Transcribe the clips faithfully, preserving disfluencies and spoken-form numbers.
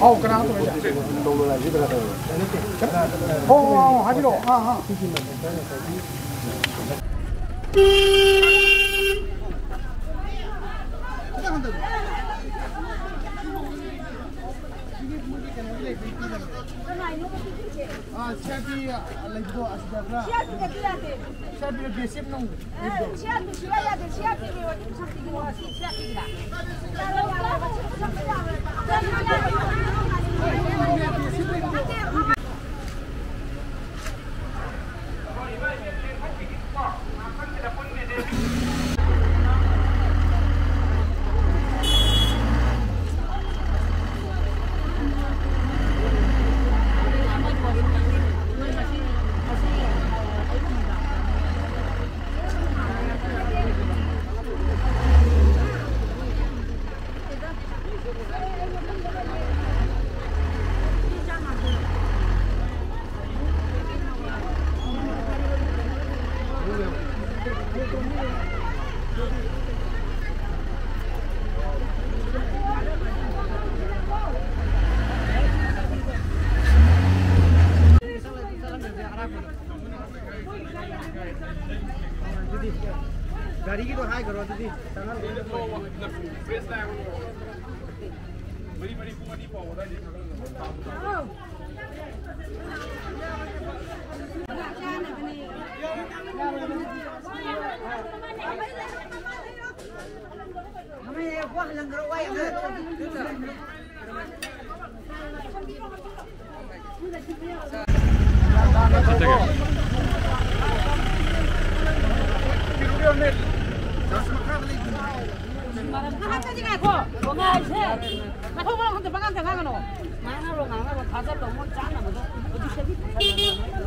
ꯑꯧ, ꯀꯅꯥ ꯇꯧꯔꯤꯁꯦ? ꯅꯧꯅ ꯂꯥꯛꯏꯁꯦ ꯀꯅꯥ ꯇꯧꯔꯤꯅꯣ? ꯑꯣ, ꯑꯣ, ꯑꯣ, ꯍꯥꯏꯕꯤꯔꯛꯑꯣ꯫ ꯑꯥ, ꯑꯥ꯫ ꯑꯥ, ꯁꯤ ꯑꯥꯔ ꯄꯤ ꯂꯩꯕꯗꯣ ꯑꯁꯤꯗ ꯈꯔ ꯁꯤ ꯑꯥꯔ ꯄꯤꯗꯗꯤ ꯌꯥꯗꯦ꯫ ꯁꯤ ꯑꯥꯔ ꯄꯤꯗ ꯕꯤ ꯑꯦꯁ ꯑꯦꯐ ꯅꯨꯡ ꯂꯩꯕꯗꯣ꯫ ꯑꯦ, ꯁꯤ ꯑꯥꯔ ꯄꯤ ꯁꯨꯡꯌꯥ ꯌꯥꯗꯦ꯫ ꯁꯤ ꯑꯥꯔ ꯄꯤ ꯂꯩꯔꯗꯤ ꯁꯥꯟꯇꯤꯒꯤ ꯅꯨꯡꯉꯥꯏ꯫ C R ꯄꯤꯒꯤꯗ꯫ ꯑꯗꯨꯗꯤ ꯒꯥꯔꯤꯒꯤꯗꯣ ꯍꯥꯏꯈ꯭ꯔꯣ, ꯑꯗꯨꯗꯤ ꯆꯪꯍꯜꯂꯣ꯫ ꯉꯥꯏꯈꯣ, ꯉꯥꯏꯈꯣ, ꯉꯥꯏꯈꯣ, ꯄꯉꯥꯡꯗ ꯉꯥꯡꯒꯅꯣ꯫ ꯉꯥꯡꯅꯔꯣ, ꯉꯥꯡꯅꯔꯣ, ꯊꯥꯖꯜꯂꯣ, ꯃꯣꯏ ꯆꯥꯅꯕꯗꯣ ꯍꯧꯖꯤꯛꯇꯒꯤ ꯄꯩꯁꯥ ꯂꯩꯅꯔꯣꯏ꯫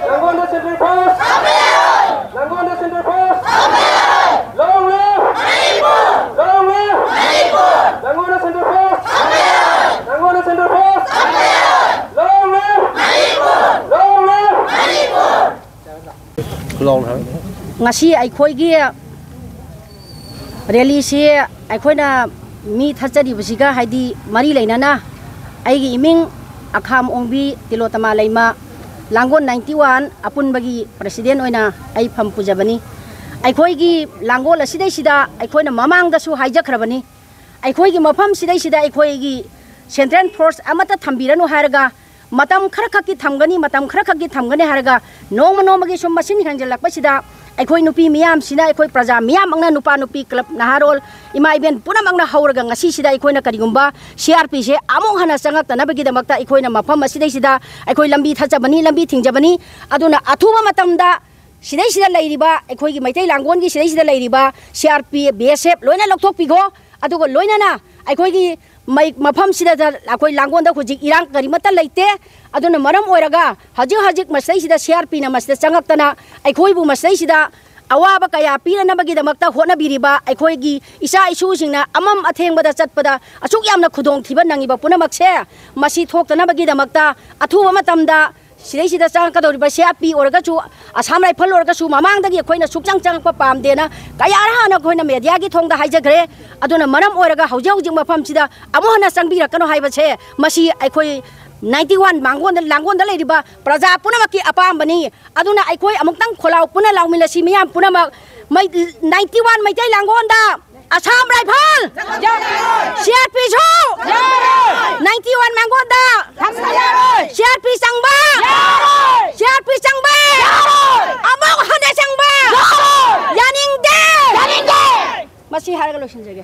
ꯅꯪꯉꯣꯟꯗ ꯁꯦꯀ꯭ꯔꯤꯐꯥꯏꯁ! ꯉꯁꯤ ꯑꯩꯈꯣꯏꯒꯤ ꯔꯦꯂꯤꯁꯤ ꯑꯩꯈꯣꯏꯅ ꯃꯤ ꯊꯠꯆꯔꯤꯕꯁꯤꯒ ꯍꯥꯏꯗꯤ ꯃꯔꯤ ꯂꯩꯅꯅ ꯑꯩꯒꯤ ꯏꯃꯤꯡ ꯑꯈꯥꯝ ꯑꯣꯡꯕꯤ ꯇꯤꯂꯣꯇꯃꯥ ꯂꯩꯃ, ꯂꯥꯡꯒꯣꯜ ninety one ꯑꯄꯨꯟꯕꯒꯤ president ꯑꯣꯏꯅ ꯑꯩ ꯐꯝ ꯄꯨꯖꯕꯅꯤ꯫ ꯑꯩꯈꯣꯏꯒꯤ ꯂꯥꯡꯒꯣꯜ ꯑꯁꯤꯗꯩꯁꯤꯗ ꯑꯩꯈꯣꯏꯅ ꯃꯃꯥꯡꯗꯁꯨ ꯍꯥꯏꯖꯈ꯭ꯔꯕꯅꯤ, ꯑꯩꯈꯣꯏꯒꯤ ꯃꯐꯝꯁꯤꯗꯩꯁꯤꯗ ꯑꯩꯈꯣꯏꯒꯤ central force ꯑꯃꯠꯇ ꯊꯝꯕꯤꯔꯅꯨ ꯍꯥꯏꯔꯒ, ꯃꯇꯝ ꯈꯔꯈꯛꯀꯤ ꯊꯝꯒꯅꯤ, ꯃꯇꯝ ꯈꯔꯈꯛꯀꯤ ꯊꯝꯒꯅꯤ ꯍꯥꯏꯔꯒ, ꯅꯣꯡꯃ ꯅꯣꯡꯃꯒꯤ ꯁꯨꯝ ꯃꯁꯤꯡ ꯍꯦꯟꯖꯜꯂꯛꯄꯁꯤꯗ, ꯑꯩꯈꯣꯏ ꯅꯨꯄꯤ ꯃꯤꯌꯥꯝꯁꯤꯅ, ꯑꯩꯈꯣꯏ ꯄ꯭ꯔꯖꯥ ꯃꯤꯌꯥꯝꯃꯛꯅ, ꯅꯨꯄꯥ ꯅꯨꯄꯤ, club, ꯅꯍꯥꯔꯣꯜ, ꯏꯃꯥ ꯏꯕꯦꯟ ꯄꯨꯝꯅꯃꯛꯅ ꯍꯧꯔꯒ ꯉꯁꯤꯁꯤꯗ ꯑꯩꯈꯣꯏꯅ ꯀꯔꯤꯒꯨꯝꯕ CRPꯁꯦ ꯑꯃꯨꯛ ꯍꯟꯅ ꯆꯪꯉꯛꯇꯅꯕꯒꯤꯗꯃꯛꯇ ꯑꯩꯈꯣꯏꯅ ꯃꯐꯝ ꯑꯁꯤꯗꯩꯁꯤꯗ ꯑꯩꯈꯣꯏ ꯂꯝꯕꯤ ꯊꯠꯆꯕꯅꯤ, ꯂꯝꯕꯤ ꯊꯤꯡꯖꯕꯅꯤ꯫ ꯑꯗꯨꯅ ꯑꯊꯨꯕ ꯃꯇꯝꯗ ꯁꯤꯗꯩꯁꯤꯗ ꯂꯩꯔꯤꯕ, ꯑꯩꯈꯣꯏꯒꯤ ꯃꯩꯇꯩ ꯂꯥꯡꯒꯣꯜꯒꯤ ꯁꯤꯗꯩꯁꯤꯗ ꯂꯩꯔꯤꯕ CRP, BSF ꯂꯣꯏꯅ ꯂꯧꯊꯣꯛꯄꯤꯈꯣ꯫ ꯑꯗꯨꯒ ꯂꯣꯏꯅꯅ ꯑꯩꯈꯣꯏꯒꯤ ꯃꯩ-, ꯃꯐꯝꯁꯤꯗ ꯑꯩꯈꯣꯏ ꯂꯥꯡꯒꯣꯜꯗ ꯍꯧꯖꯤꯛ ꯏꯔꯥꯡ ꯀꯔꯤꯃꯠꯇ ꯂꯩꯇꯦ꯫ ꯑꯗꯨꯅ ꯃꯔꯝ ꯑꯣꯏꯔꯒ ꯍꯧꯖꯤꯛ ꯍꯧꯖꯤꯛ ꯃꯁꯤꯗꯩꯁꯤꯗ CRPꯅ ꯃꯁꯤꯗ ꯆꯪꯉꯛꯇꯅ ꯑꯩꯈꯣꯏꯕꯨ ꯃꯁꯤꯗꯩꯁꯤꯗ ꯑꯋꯥꯕ ꯀꯌꯥ ꯄꯤꯔꯅꯕꯒꯤꯗꯃꯛꯇ ꯍꯣꯠꯅꯕꯤꯔꯤꯕ ꯑꯩꯈꯣꯏꯒꯤ ꯏꯆꯥ ꯏꯁꯨꯁꯤꯡꯅ ꯑꯃꯝ ꯑꯊꯦꯡꯕꯗ ꯆꯠꯄꯗ ꯑꯁꯨꯛ ꯌꯥꯝꯅ ꯈꯨꯗꯣꯡꯊꯤꯕ ꯅꯪꯉꯤꯕ ꯄꯨꯝꯅꯃꯛꯁꯦ, ꯃꯁꯤ ꯊꯣꯛꯇꯅꯕꯒꯤꯗꯃꯛꯇ ꯑꯊꯨꯕ ꯃꯇꯝꯗ ꯁꯤꯗꯩꯁꯤꯗ ꯆꯪꯉꯛꯀꯗꯧꯔꯤꯕ CRP ꯑꯣꯏꯔꯒꯁꯨ, Assam Rifle ꯑꯣꯏꯔꯒꯁꯨ, ꯃꯃꯥꯡꯗꯒꯤ ꯑꯩꯈꯣꯏꯅ ꯁꯨꯛꯆꯪ ꯆꯪꯉꯛꯄ ꯄꯥꯝꯗꯦꯅ ꯀꯌꯥꯔꯛ ꯍꯥꯟꯅ ꯑꯩꯈꯣꯏꯅ mediaꯒꯤ ꯊꯣꯡꯗ ꯍꯥꯏꯖꯈ꯭ꯔꯦ꯫ ꯑꯗꯨꯅ ꯃꯔꯝ ꯑꯣꯏꯔꯒ ꯍꯧꯖꯤꯛ ꯍꯧꯖꯤꯛ ꯃꯐꯝꯁꯤꯗ ꯑꯃꯨꯛ ꯍꯟꯅ ꯆꯪꯕꯤꯔꯛꯀꯅꯨ ꯍꯥꯏꯕꯁꯦ, ꯃꯁꯤ ꯑꯩꯈꯣꯏ ninety one ꯃꯥꯡꯒꯣꯟꯗ, ꯂꯥꯡꯒꯣꯟꯗ ꯂꯩꯔꯤꯕ ꯄ꯭ꯔꯖꯥ ꯄꯨꯝꯅꯃꯛꯀꯤ ꯑꯄꯥꯝꯕꯅꯤ꯫ ꯑꯗꯨꯅ ꯑꯩꯈꯣꯏ ꯑꯃꯨꯛꯇꯪ ꯈꯣꯜꯂꯥꯎ ꯄꯨꯟꯅ ꯂꯥꯎꯃꯤꯟꯅꯁꯤ, ꯃꯤꯌꯥꯝ ꯄꯨꯝꯅꯃꯛ꯫ ꯃꯩ-, ninety one Meitei ꯂꯥꯡꯒꯣꯟꯗ Assam Rifle! CRPꯁꯨ! ninety one ꯃꯥꯡꯒꯣꯟꯗ! CRP ꯆꯪꯕ! CRP ꯆꯪꯕ! ꯑꯃꯨꯛ ꯍꯟꯅ ꯆꯪꯕ! ꯌꯥꯅꯤꯡꯗꯦ! ꯃꯁꯤ ꯍꯥꯏꯔꯒ ꯂꯣꯏꯁꯤꯟꯖꯒꯦ꯫